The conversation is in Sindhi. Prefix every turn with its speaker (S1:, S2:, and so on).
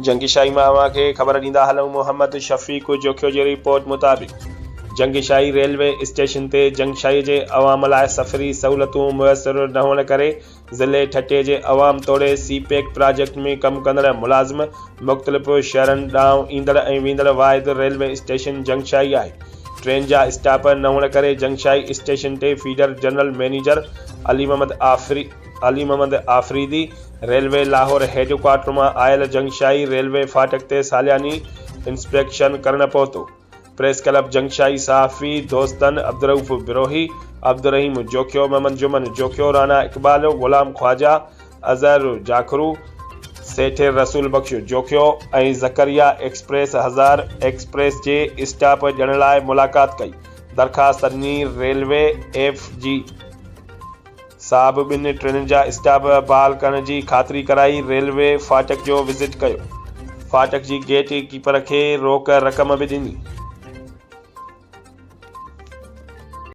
S1: جنگشاهي مان اوهان کي خبر ڏيندا هلون محمد شفيق جوکيو جي رپورٽ مطابق جنگشاهي ريلوي اسٽيشن تي جنگشاهي جي عوام لاء سفري سهولتون ميسر نه هئڻ ڪري ضلعي ٺٽي جي عوام توڙي سي پيڪ پراجيڪٽ ۾ ڪم ڪندڙ ملازم مختلف شهرن ڏانهن ايندڙ ۽ ويندڙ واحد ريلوي اسٽيشن جنگشاهي آهي ٽرين جا اسٽاپ نه هئڻ ڪري جنگشاهي اسٽيشن تي feeder general manager Ali Muhammad Ali Muhammad Afridi railway Lahore head quarter مان آيل جنگشاهي ريلوي ڦاٽڪ تي سالياني انسپيڪشن ڪرڻ پهتو. پريس ڪلب جنگشاهي صحافي دوستن عبدالرئوف بروهي، عبدالرحيم جوکيو، محمد جمن جوکيو، راڻا اقبال، غلام خواجه، اظهر جاکرو، سيٺ رسول بخش جوکيو ۽ زڪريا ايڪسپريس هزار ايڪسپريس جي اسٽاپ ڏيڻ لاء ملاقات ڪئي. درخواست ڏني ريلوي ايف جي. صاحب ٻن ٽرينن جا اسٽاپ بحال ڪرڻ جي خاطري ڪرائي ريلوي ڦاٽڪ جو وزٽ ڪيو. ڦاٽڪ جي گيٽ ڪيپر کي روڪ رقم به ڏني.